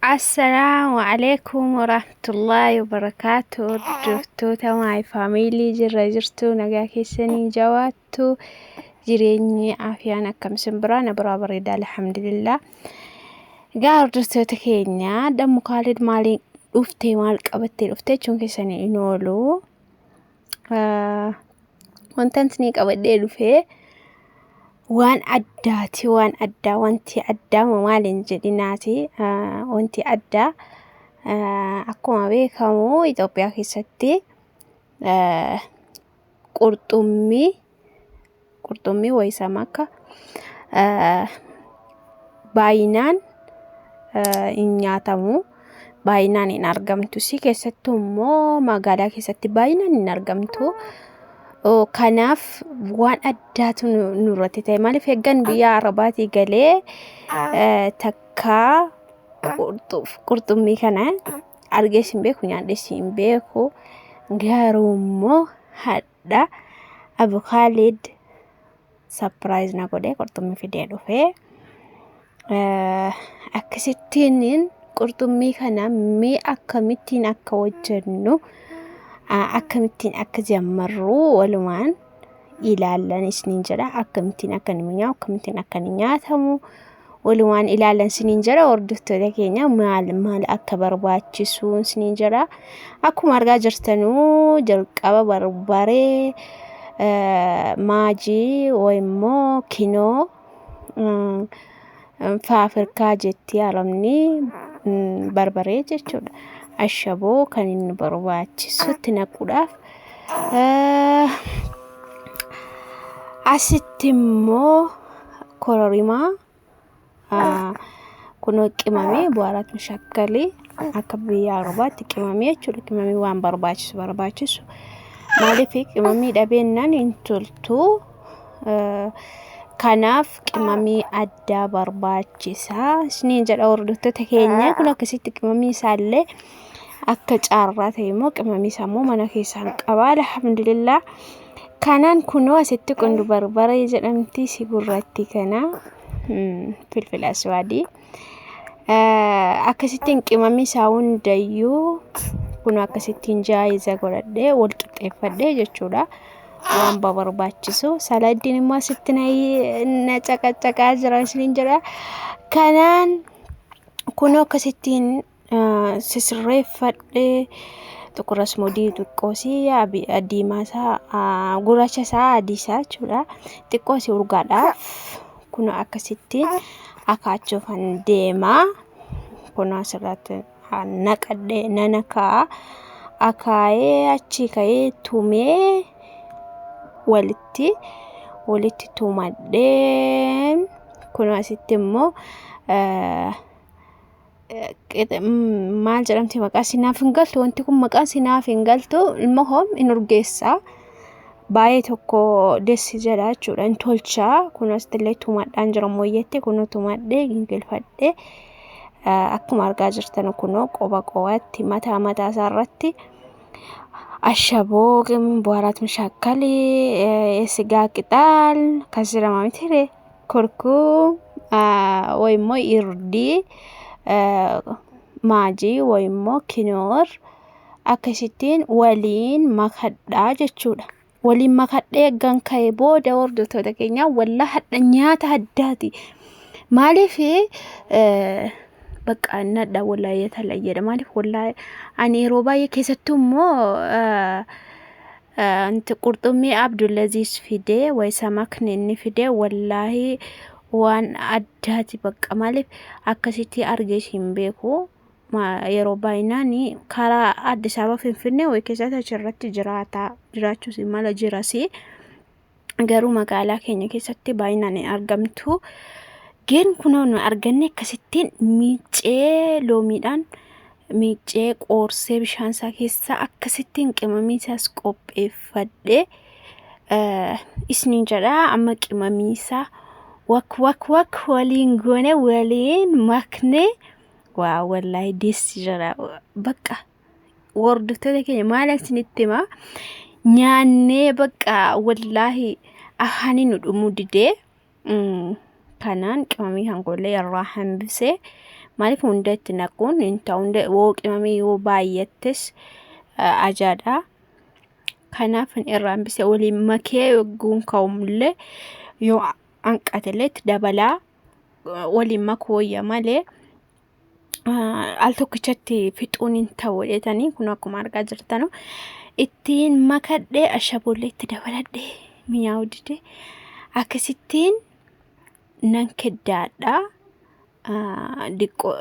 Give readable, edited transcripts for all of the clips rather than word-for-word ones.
Assalaamu alaikum warahmatullaahi wabarakaatu. Hordoftoota my family, jirra jirtu? Nagaa keessanii jawaattu? Jireenyi afiyaan akkam isin biraa? Na biraa bareeda, alhamdulillah. Egaa hordoftoota keenya, Dammu Kaalid maaliin dhuftee, maal qabattee dhuftee jechuun keessanii hin oolu. Wanta isinii qabadhee dhufee waan addaati, waan addaa, wanti addaa maal hin jedhinaati. Wanti addaa, akkuma beekamu Itoophiyaa keessatti qurxummii wayisama akka baay'inaan hin nyaatamu. Baay'inaan hin argamtus, keessattuu immoo magaalaa keessatti baay'inaan hin argamtu. Kanaaf waan addaatu nurratti ta'e. Maaliif, eeggan biyya Arabaatii galee takkaa qurxummii kana argees hin beeku, nyaadhees hin beeku. Garuu immoo hadha Abu Khalid surprise na godhee qurxummii fidee dhufee, akkasittiin qurxummii kana mee akkamittiin akka hojjennu, akkamittiin akka jammarru walumaan ilaallan isiniin jedha. Akkamittiin akka inni mi'aawu, akkamittiin akka inni nyaatamu walumaan ilaallan isiniin jedha. Hordoftoota keenya, maal maal akka barbaachisu isiniin jedha. Akkuma argaa jirtanuu, jalqaba barbaree, maajii immoo kinoo, faafirkaa jetti arabni, barbaree jechuudha. Ashaboo kan inni barbaachisutti naquudhaaf. Asitti immoo kororimaa, kunoo qimamee, bu'aaraat mushakkalii akka biyya Arabaatti qimamee jechuudha. Qimamii waan barbaachisu. Maaliif, qimamii dhabeennaan hin toltu. Kanaaf qimamii addaa barbaachisa isiniin jedha, hordoftoota keenya. Kun akkasitti qimamii isaallee, akka caarraa ta'e immoo qimamii isaa immoo mana keessaan qaba, alhamdulillah. Kanaan kunoo asitti qundu barbaree jedhamti si gurraattii kana, filfila aswaadii. Akkasittiin qimamii isaa hundayyuu kun akkasittiin jaayiza godhadhee wal qixxeeffadhee jechuudha. Waan barbaachisu saladdiin immoo asitti na caqacaqaa jira isiniin jedha. Kanaan kunoo akkasittiin sisirreeffadhee, xuqur asmoodii xiqqoosii, diimaa isaa, gurraacha isaa, adii isaa jechuudha. Xiqqoosii urgaadhaaf kun akkasittiin akaachuufan deema. Kun asirratti naqadhee nana kaa'a. Akaayee achi ka'ee tumee walitti tumadhee, kun asitti immoo maal jedhamti, maqaa sinaaf hin galtu, wanti kun maqaa sinaaf hin galtu, ilma hoom hin urgeessa. Baay'ee tokko dessi jedha jechuudha, hin tolchaa. Kun asitti illee tumadhaan jira mooyyetti, kun tumadhee gingilfadhee, akkuma argaa jirtan kunoo qoba qobatti mataa mataa isaa irratti ashaboo, bu'aaraat mushakkalii, sigaa qixaal kan jedhama miti, kurkuu wayimmoo irdii, maajii wayimmoo kinoor akkasittiin waliin makadhaa jechuudha. Waliin makadhee eeggan ka'e booda, hordoftoota keenya, wallaa hadha nyaata addaati. Maaliif, bakka nadha wallaa yatalayyedha. Maaliif, wallaa ani yeroo baay'ee, keessattuu immoo wanti qurxummii Abdulaziz fidee wayisa makni inni fidee, wallaahi waan addaati bakka. Maaliif, akkasitti argees hin beeku. Yeroo baay'inaan karaa Addis Ababa, Finfinnee wayii keessatti achirratti jiraata, jiraachuus mala jirasi, garuu magaalaa keenya keessatti baay'inaan hin argamtu. Geen kunoo nu arganne, akkasittiin miicee, loomiidhaan miicee, qoorsee, bishaan isaa keessaa akkasittiin qimamii isaas qopheeffadhee isiniin jedha. Amma qimamii isaa wak wak wak waliin goone, waliin makne. Waa wallaahi deessi jira bakka. Hordoftoota keenya, maal isinitti hima, nyaannee bakka wallaahi afaanii nu dhumuu didee. Kanaan qimamii kan gollee irraa hambisee, Maaliif hunda itti naquun hin ta'u, hunda yoo qimamii yoo baay'attes ajaadha. Kanaaf irraa hambise waliin makee yogguun ka'umillee yoo hanqatellee itti dabalaa waliin makuu wayya malee al tokkichatti fixuun hin ta'u jedhanii. Kun akkuma argaa jirtanu ittiin makadhee ashaboollee itti dabaladhee mi'aawu dide akkasittiin nan keddaadha. Diqqoo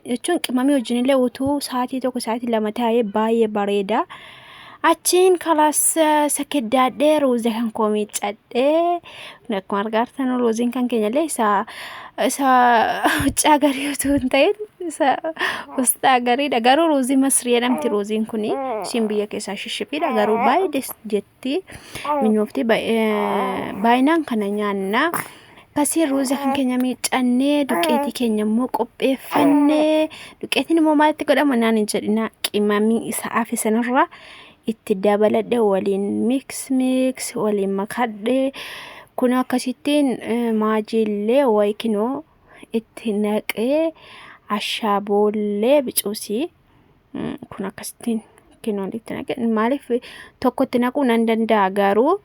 jechuun qimamii wajjin illee utuu sa'aatii 1 sa'aatii 2 taa'ee baay'ee bareeda. Achiin kalaas isa keddaadhee ruuzii kan koo miiccadhee, akkuma argaa jirtan ruuziin kan keenya illee isa huccaa garii utuu hin ta'in isa usxaa gariidha. Garuu ruuzii Masrii jedhamti ruuziin kuni, ishiin biyya keessaa shishifiidha. Garuu baay'ee jetti minyoofti, baay'inaan kana nyaanna. Akkasii ruuza kan keenya miiccannee, duqeetii keenya immoo qopheeffannee, duqeetiin immoo maalitti godhama naan hin jedhina, qimamii isa hafe sanarraa itti dabaladhe, waliin mix mix waliin makadhe. Kun akkasittiin maajiillee wayikinoo itti naqee, ashaaboollee bicuusii kun akkasittiin kinoo itti naqe. Maaliif tokkotti naquu nan danda'a, garuu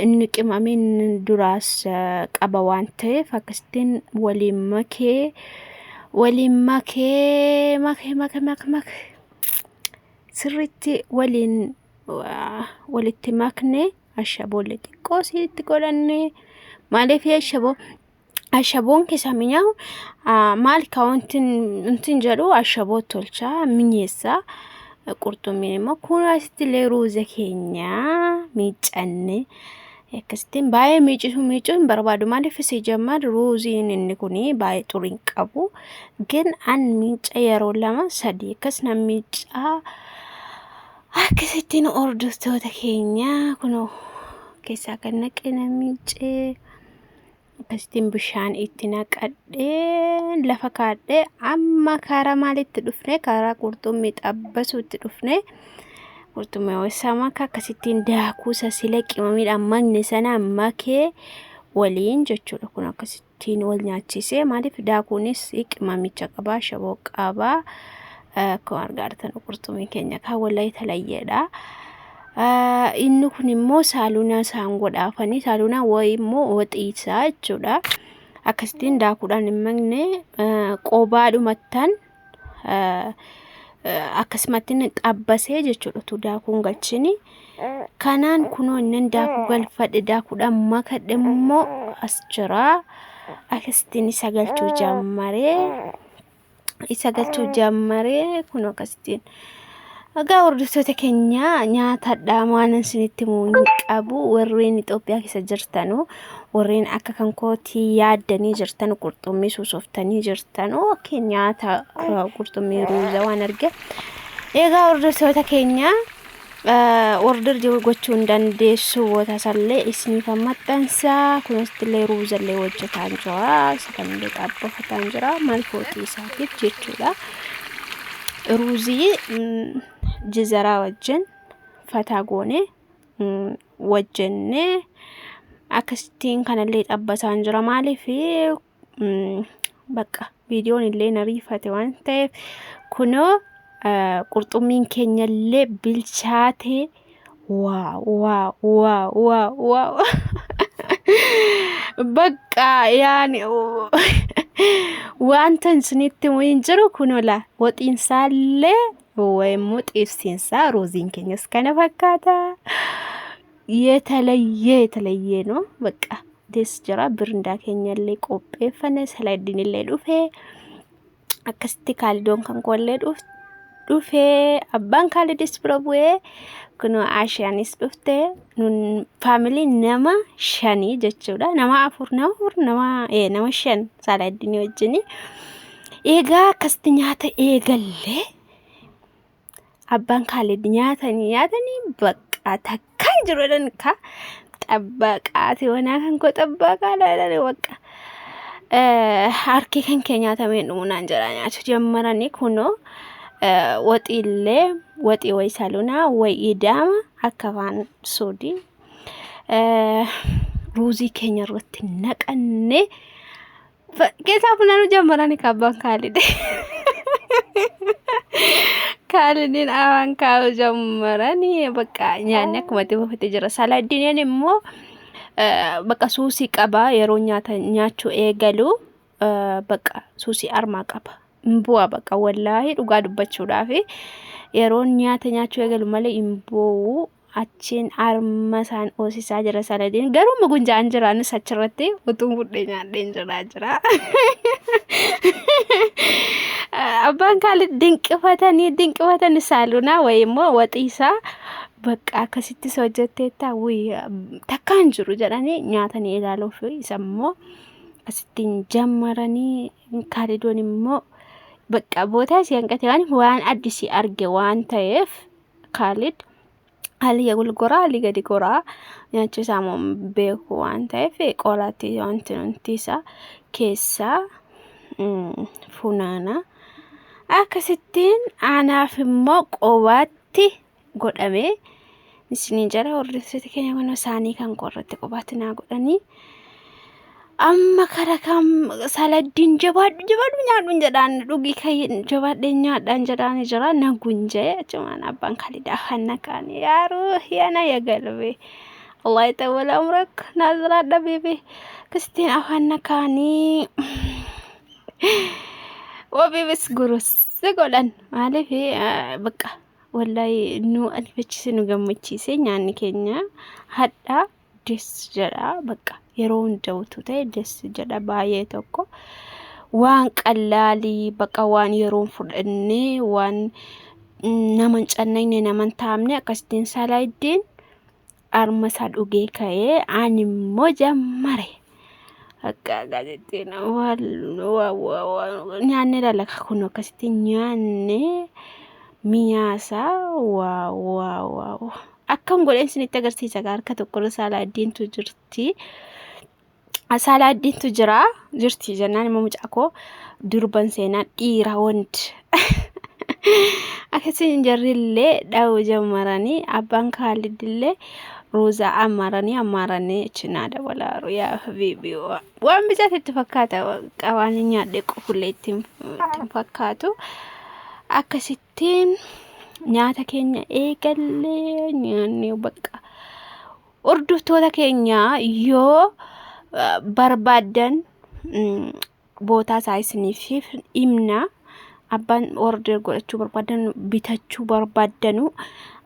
inni qimamiin duraas qaba waan ta'eef akkasittiin waliin makee, waliin makee, makee, makee, makee, makee, sirriitti waliin walitti makne. Ashaboollee xiqqoo itti godhanne. Maaliif ashaboon keessa mi'aawu maal ka wanti jedhu, ashaboo tolchaa mi'eessa. Qurxummiin immoo kun asitti illee ruuza keenya miiccanne akkasittiin baay'ee miichisuu miicuu hin barbaadu. Maaliif si jammar ruuziin inni kun baay'ee xurii hin qabu. Gin an miicca yeroo lama sadii akkas nan miiccaa. Akkasittiin hordoftoota keenya, kunoo keessaa kan naqe nan miiccee, akkasittiin bishaan itti naqadhee lafa kaadhee, amma karaa maalitti dhufne? Karaa qurxummii xabbasuutti dhufne. Qurxummii samaka akkasittiin daakuu sasila qimamiidhaan makne sana makee waliin jechuudha. Kun akkasittiin wal nyaachisee, maaliif daakuunis qimamicha qabaa, ashaboo qabaa. Akkuma argaa jirtan qurxummii keenya kan wallahi talayyeedha. Inni kun immoo saaluunaa isaan godhaafanii, saaluunaa wayii immoo waxiisaa jechuudha. Akkasittiin daakuudhaan hin makne, qobaadhumattan akkasumatti xabbasee jechuudha utuu daakuun galchini. Kanaan kunoo inni daakuu galfadhe, daakuudhaan makadhe immoo as jira. Akkasittiin isa galchuu jammaree, isa galchuu jammaree kun akkasittiin. Egaa hordoftoota keenya, nyaatadha waan isinitti himuu hin qabu. Warreen Itoophiyaa keessa jirtanu, warreen akka kan kootii yaaddanii jirtanu, qurxummii suusoftanii jirtanu, akka nyaata qurxummii ruuza waan arge. Egaa hordoftoota keenya, order gochuu hin dandeessu, boota isallee isiniif maxxansaa. Kunis illee ruuzallee hojjetaa jira, isa kanallee xabbafataa jira, maal fooxii isaatiif jechuudha. Ruuzii jizaraa wajjin fataa goone wajjennee akkasittiin kanallee xabbasaa jira. Maaliif bakka viidiyoon illee na riifate waan ta'eef. Kunoo qurxummiin keenya illee bilchaatee, wow, wow, wow, wow, wow! Bakka yaani wanta isinitti himu hin jiru. Kunoo laa waxiinsaallee ወይም ጤፍሲንሳ ruuziin keenyas kana fakkaata. የተለየ የተለየ ነው። በቃ ደስ jira. Birindaa keenyallee qopheeffanne, saladiin illee dhufee, akkasitti kaalidoon kan koollee dhufee, abbaan kaalidis bira bu'ee, kunoo Ashaanis dhufte. Nun family nama shanii jechuudha. Nama afur, nama afur, nama shan saladiinii wajjini. Egaa akkasitti nyaata eegallee. Abbaan Kaalid nyaatanii nyaatanii bakka takkaan jiru jedhan ka xabbaqaati wanaa kan koo xabbaqaa jedhan, bakka harki kan kee nyaatamee dhumu naan jedha. Nyaachuu jammaranii, kunoo waxiillee waxii wayi salunaa wayi idaama akka afaan Suudii ruuzii keenya irratti naqannee. Keessaa funaanuu jammarani kaabbaan Kaalid. Kaalidiin afaan kaa'uu jammaranii bakka nyaanni akkuma itti fufete jira. Salaaddiineen immoo bakka suusii qaba yeroo nyaata nyaachuu eegalu bakka suusii armaa qaba. Hin bu'a bakka wallaahi dhugaa dubbachuudhaaf yeroo nyaata nyaachuu eegalu malee hin bu'u. Achiin arma isaan hoosisaa jira Saladiin. Garuu mugunjaan jira anis achirratti utuun fudhee nyaadheen jira jira. Abbaan Kaalid dinqifatanii dinqifatanii saalunaa wayii immoo waxii isaa bakka akkasittis hojjetteetta wayii takkaan jiru jedhanii nyaatanii ilaaluuf isa immoo akkasittiin jammaranii Kaalidoon immoo bakka bootaa isii hanqate waan addisii arge waan ta'eef Kaalid alii ol goraa alii gadi goraa nyaachuu isaa immoo hin beeku waan ta'eef qoraatti wanti nuti isaa keessaa funaana. Akkasittiin anaaf immoo qobaatti godhame isinii jala hordoftoota keenya kun isaanii kan qorratti qobaatti naa godhanii. Amma kara kam saladdiin jabaadhu jabaadhu nyaadhu jedhaan dhugi ka'ii jabaadhee nyaadhaan jedhaan jira na gunjee achumaan abbaan kalidaa hanna kaani yaa ruuhi ana ya galbe Allah yatawwala umrak naaziraadha habibi akkasittiin afaan na kaanii wabiibis gurus godhan maaliif bakka wallahi nu alfachise nu gammachiise nyaanni keenya hadhaa des jedha bakka yeroo hunda utuu ta'e des jedha baay'ee tokko waan qallaalii bakka waan yeroo hin fudhanne waan nama hin cannaqne nama hin taamne akkasittiin salaayiddiin arma isaa dhugee ka'ee ani immoo jammare akka akkasittiin nyaanne lalaka kun akkasittiin nyaanne miyaasaa waa waa waa Akkam godheen isinitti agarsiisa gaa harka tokkorra saalaaddiintu jirti. Saalaaddiintu jira jirti jennaan immoo mucaa koo durban seenaa dhiira wand. Akkasiin jarrillee dha'uu jammaranii abbaan Kaalidillee ruuzaa ammaranii ammaranii cinaa dabalaaru yaa habiibii waan bicaate itti fakkaata waan nyaadhe qofullee itti hin fakkaatu. Akkasitti Ittiin nyaata keenya eegallee nyaanni bakka hordoftoota keenya yoo barbaaddan bootaa isaa isiniif himna. Abbaan order godhachuu barbaadan bitachuu barbaaddanu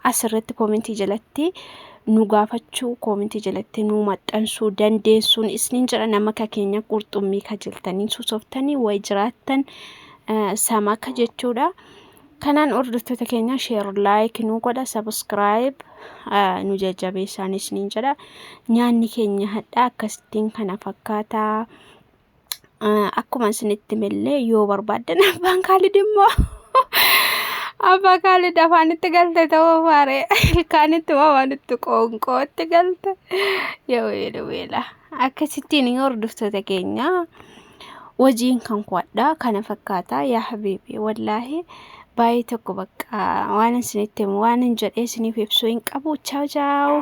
asirratti koomentii jalatti nu gaafachuu koomentii jalatti nu maxxansuu dandeessuun isiniin jedha. Nama akka keenya qurxummii kajeltanii sosoftanii wayi jiraattan samaka jechuudha. Kanaan hordoftoota keenya share like nu godha subscribe nu jajjabeessaan isiniin jedha. Nyaanni keenya hadhaa akkasittiin kana fakkaata. Akkuma isinitti millee yoo barbaaddan abbaan Kaalid immoo abbaa Kaalid afaanitti galte ta'uu faaree ilkaanitti moo afaanitti qoonqootti galte yaa weela weela akkasittiin hordoftoota keenya. Hojiin kan kuwadha kana fakkaata yaa habiibi wallaahi baay'ee tokko bakka waan isinitti himu waan hin jedhee isiniif ibsuu hin qabu. Chaaw chaaw.